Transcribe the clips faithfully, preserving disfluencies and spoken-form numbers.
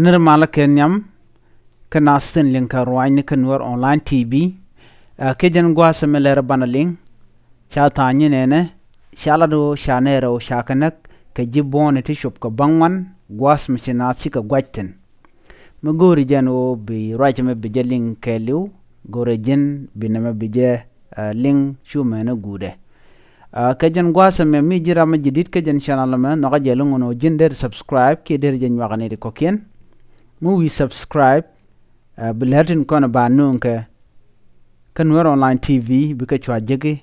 Nir malä kɛ nhiam kä nath tin liŋ kɛ ruanyni kä Nuer Online T V. Ɛ, kɛ jɛn gua̱a̱th ɛmɛ lɛr banɛ liŋ ca tha̱a̱ŋ nyi nɛnɛ, ca lat ɣöö ca nɛy rɛw ca kɛ näk kɛ ji̱ buɔ̱ɔ̱ni ti cop kɛ bäŋuan, gua̱a̱th mi ci naath cikɛ gua̱c thi̱n. Mi go̱o̱ri jɛn ɣöö bi ruac ɛmɛ bi jɛ liŋ kɛɛliw, go̱o̱rɛ ji̱n bi nɛmɛ bi jɛ, ɛ, liŋ cu mɛnɛ guudɛ. Ɛ, kɛ jɛn gua̱a̱th ɛmɛ, mi ji̱n ram mi ji̱ di̱t kä jɛn channel ɛmɛ, nhɔkä jɛ liŋ ɣöö ji̱n deri subscribe kiɛ deri jɛ nyuak ni ti kɔ̱kiɛn. Mi wi̱i̱ subscribe, ɛ, bi lɛr tin kɔn ba nööŋ kɛ kä Nuer Online T V bikɛ cua jeki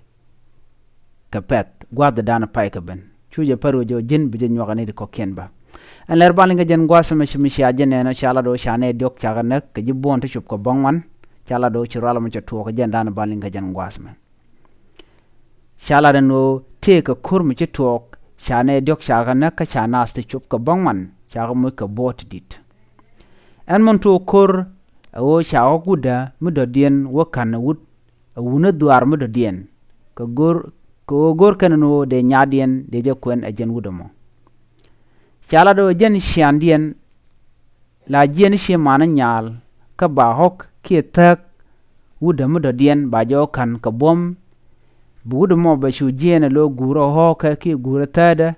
kɛ pɛ̈th gua̱a̱th dan pay kɛ ben. Cu jɛ pär wä jɛ ji̱n bi jɛ nyuak ni ti kɔ̱kiɛn bä. Ɛn lɛr ban liŋ kɛ jɛn gua̱a̱th ɛmɛ ci mi cia jɛ nɛn ɔ, ca lat ɣöö ca nɛy diɔ̱k ca kɛ näk kɛ ji̱ buɔ̱ɔ̱n ti cop kɛ bäŋuan, ca lat ɣöö ci rual ɛmɔ cɛ tuɔɔk kɛ jɛn dan ban liŋ kɛ jɛn gua̱a̱th ɛmɛ. Ca lat ɛn ɣöö tëëkɛ ko̱r mi ci tuɔɔk, ca nɛy diɔ̱k ca kɛ näk kä ca naath ti cop kɛ bäŋuan ca kɛ moc kɛ buɔ̱ɔ̱t ti di̱t. Ɛn min tuɔɔk ko̱r ɛ ɣöö ca ɣɔ̱k wutdä mi dɔ̱diɛn wä ka̱n ɛ wut, ɛ wutni dhuaar mi dɔ̱diɛn, kɛ go̱r, kɛ ɣöö go̱r kɛn ɛn ɣöö dee nyaatdiɛn dee jɛ kuɛn ɛ jɛn wut ɛmɔ. Ca lat ɣöö jɛn ciaaŋdiɛn la jiɛn ci man nyaal kä ba ɣɔ̱k kiɛ thääk wutdä mi dɔ̱diɛn ba jɛ ɣɔ̱k ka̱n kɛ buɔ̱m. Bi wut ɛmɔ bɛ cu jiɛɛn ɛ lo̱ guurä ɣɔ̱ɔ̱kɛ kiɛ guurä thäädä.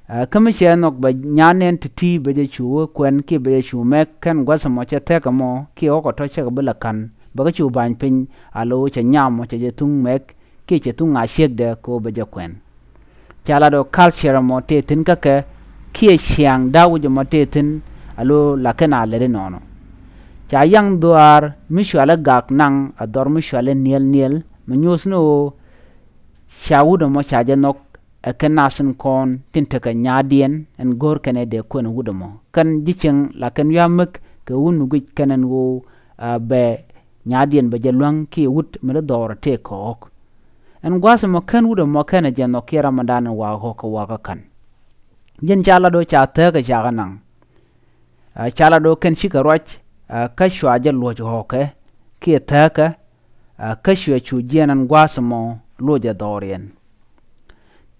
Ɛ, kä mi cɛ nhɔk bɛ nyaatdiɛn ti̱ti̱ bɛ jɛ cu wä kuɛn kiɛ bɛ jɛ cu mɛk, kɛn gua̱th ɛmɔ cɛ thɛk ɛmɔ kiɛ ɣɔ̱kɛ tɔ̱ cɛ kɛ bi la ka̱n, bɛ kɛ cu ba̱ny piny a lo̱ cɛ nyam ɔ cɛ jɛ thuŋ mɛk kiɛ cɛ thuŋ a ciekdɛ kɛ ɣöö bɛ jɛ kuɛn. Ca lat ɣöö culture ɛmɔ tëë thi̱n kä kɛ kiɛ ciaŋ da̱a̱ wi̱c ɛmɔ tëë thi̱n a lo̱ la kɛn a lɛt inɔnɔ. Ca yaŋ dhuaar mi cuali gak naŋ a dhɔr mi cuali niɛl niɛl mi nyuuth ni ɣöö ca wut ɛmɔ ca jɛ nhɔk ɛ kɛn nath in kɔn tin tekɛ nyaatdiɛn ɛn go̱o̱r kɛn ɛ dee kuɛn wut ɛmɔ. Kɛn ji̱ cieŋ la kɛn wi̱i̱ a mek kɛ wut mi guic kɛn ɛn ɣöö, a, bɛ nyaatdiɛn bɛ jɛ luäŋ kiɛ wut mi dee dhɔɔr ɛ tëëk kɛ ɣɔ̱k. Ɛn gua̱a̱th ɛmɔ kɛn wut ɛmɔ kɛn ɛ jɛ nhɔk kiɛ ram ɛmɔ dan in wa̱a̱ ɣɔ̱k kɛ wa̱a̱ kɛ ka̱n. Jɛn ca lat ɣöö ca thääkɛ ca kɛ naŋ. A, ca lat ɣöö kɛn cikɛ ruac, a, kä cua jɛ luɔ̱c ɣɔ̱kɛ kiɛ thääkɛ, a, kä cuɛ cu jiɛɛn ɛn gua̱a̱th ɛmɔ lo̱cɛ dhɔriɛn.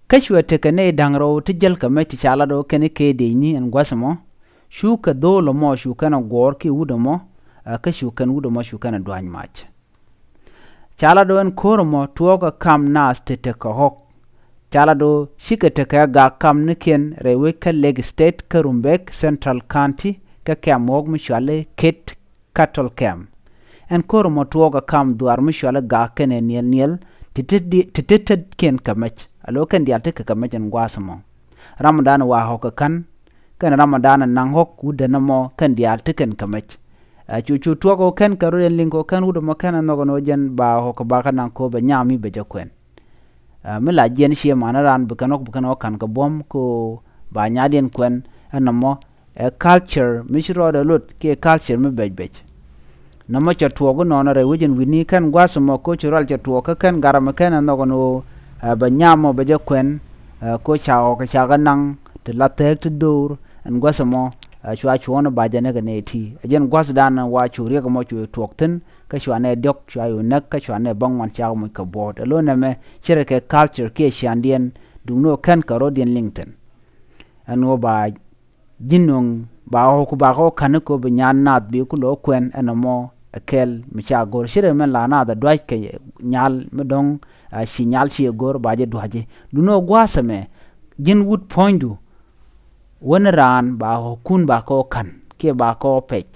Kä cuɛ tekɛ nɛy da̱ŋ rɛw ti jäl kɛ mec ti ca lat ɣöö kɛn i̱ kɛ dëëcni ɛn gua̱a̱th ɛmɔ, cukɛ dho̱o̱l ɛmɔ cu kɛn ɛ guɔ̱ɔ̱r kiɛ wut ɛmɔ, a, kä cu kɛn wut ɛmɔ cu kɛn ɛ dua̱ny mac. Ca lat ɣöö ɛn ko̱r ɛmɔ tuɔɔkɛ kam naath ti tekɛ ɣɔ̱k. Ca lat ɣöö cikɛ tekɛ gak kamnikiɛn rɛy wec kä Lake State kä Rumbek, Central County, kä kɛm ɣɔ̱k mi cuali Kit Cattle Camp. Ɛn ko̱r ɛmɔ tuɔɔkɛ kam dhuaar mi cuali gak kɛnɛ niɛl niɛl ti ti ti ti tetkiɛn kɛ mec. A lo̱ kɛn diaal tekɛ kɛ mec ɛn gua̱a̱th ɛmɔ. Ram ɛmɔ dan wa̱a̱ ɣɔ̱k kɛ ka̱n, kɛn ram ɛmɔ dan naŋ ɣɔ̱k wut ɛn ɛmɔ kɛn diaal tekɛn kɛ mec. Ɛ, cu cu tuɔk ɣöö kɛn kɛ rot ɛn liŋ kɛ ɣöö kɛn wut ɛmɔ kɛn ɛ nhɔk ɛn ɣöö jɛn ba ɣɔ̱k kɛ ba kɛ naŋ kɛ ɣöö bɛ nyam mi bɛ jɛ kuɛn. Ɛ, mi la jiɛn ciɛ man ran bi kɛn ɣɔ̱k bi kɛn ɣɔ̱k ka̱n kɛ buɔ̱m kɛ ɣöö ba nyaatdiɛn kuɛn ɛn ɛmɔ. Ɛ culture mi ci rɔɔdɛ lot kiɛ culture mi bɛc bɛc. Nɔmɔ cɛ tuɔɔk inɔnɔ rɛy wec in wi̱ni kɛn gua̱th ɛmɔ ko̱ ci rual cɛ tuɔɔk kä kɛn gat ɛmɔ kɛn ɛ nhɔk ɛn ɣöö, ɛ, bɛ nyam mɔ bɛ jɛ kuɛn, ɛ, ko̱ ca ɣɔ̱k ca kɛ naŋ ti la thɛɛk ti dho̱o̱r ɛn gua̱th ɛmɔ, ɛ, cua cuɔ̱ɔ̱ŋ ba jɛ näk ɛ nɛy ti. Ɛ jɛn gua̱thdan wa cu riɛk ɛmɔ cu tuɔɔk thi̱n kä cua nɛy diɔ̱k cua cu näk kä cua nɛy bäŋuan ca kɛ moc kɛ buɔ̱ɔ̱t. Ɛ lo̱n ɛmɛ ce̱tkɛ culture kiɛ ciaaŋdiɛn duundɛ ɣöö kɛn kɛ rɔ̱diɛn liŋ thi̱n. Ɛn ɣöö ba ji̱n nöŋ ba ɣɔ̱k ku ba kɛ ɣɔ̱k ka̱n kɛ ɣöö bi nyan naath bi ku lo̱k kuɛn ɛn ɛmɔ ɛ kɛl mi ca go̱r. Ce̱tkɛ mɛn la naath ɛ dua̱c kɛ nyal mi dɔ̱ŋ, a, ci nyal ci ɛ go̱r ba jɛ dua̱ci. Duundɛ ɣöö gua̱a̱th ɛmɛ ji̱n wut puɔ̱nydu wäni raan ba ɣɔ̱kkun ba kɛ ɣɔ̱k ka̱n kiɛ ba kɛ ɣɔ̱k pɛc.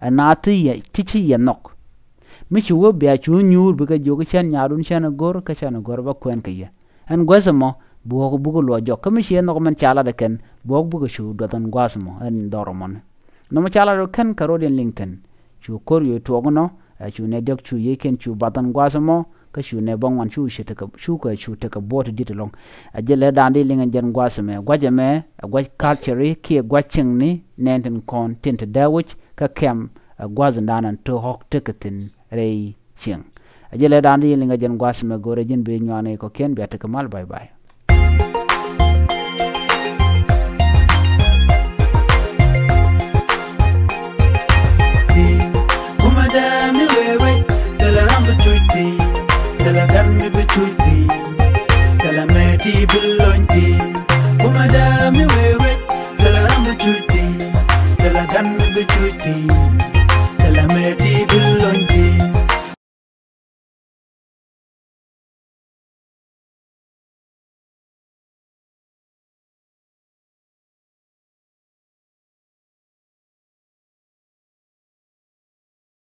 Ɛ naath ti yɛ ti ci yɛ nhɔk. Mi ci wä bia cu nyuur bikɛ jiök i̱ cän nyaadun cän ɛ go̱r kä cän ɛ go̱r bä kuɛn kɛ yɛ. Ɛn guäth ɛmɔ bi ɣɔ̱k bukɛ luɔc jɔk kä mi ci ɛ nhɔk mɛn ca lat ɛ kɛn bi ɣɔ̱k bukɛ cu duɔth ɛn gua̱th ɛmɔ ɛn dhɔr ɛmɔni. Nɔmɔ ca lat ɛ kɛn kɛ rɔ̱diɛn liŋ thi̱n. Cu ko̱r yo̱o̱ tuɔɔk inɔ, ɛ, cu nɛy diɔ̱k cu yiëë kɛn cu bath ɛn gua̱th ɛmɔ kä cu nɛy bäŋuan cu ci tekɛ, cukɛ cu tekɛ buɔ̱ɔ̱t ti di̱t ɛlɔ̱ŋ. Ɛ jɛn lɛ da̱a̱n di liŋ ɛn jɛn gua̱th ɛmɛ, gua̱th ɛmɛ ɛ gua̱th culture kiɛ gua̱th cieŋni nɛn tin kɔn tin te dee wec kä kɛm, ɛ, gua̱th in da̱a̱n ɛn te ɣɔ̱k tekɛ thi̱n rɛy cieŋ. Ɛ jɛn lɛ da̱a̱n di liŋ ɛn jɛn gua̱th ɛmɛ, go̱rɛ ji̱n bi nyuak ni kɔ̱kiɛn, bia tekɛ mal, bye bye.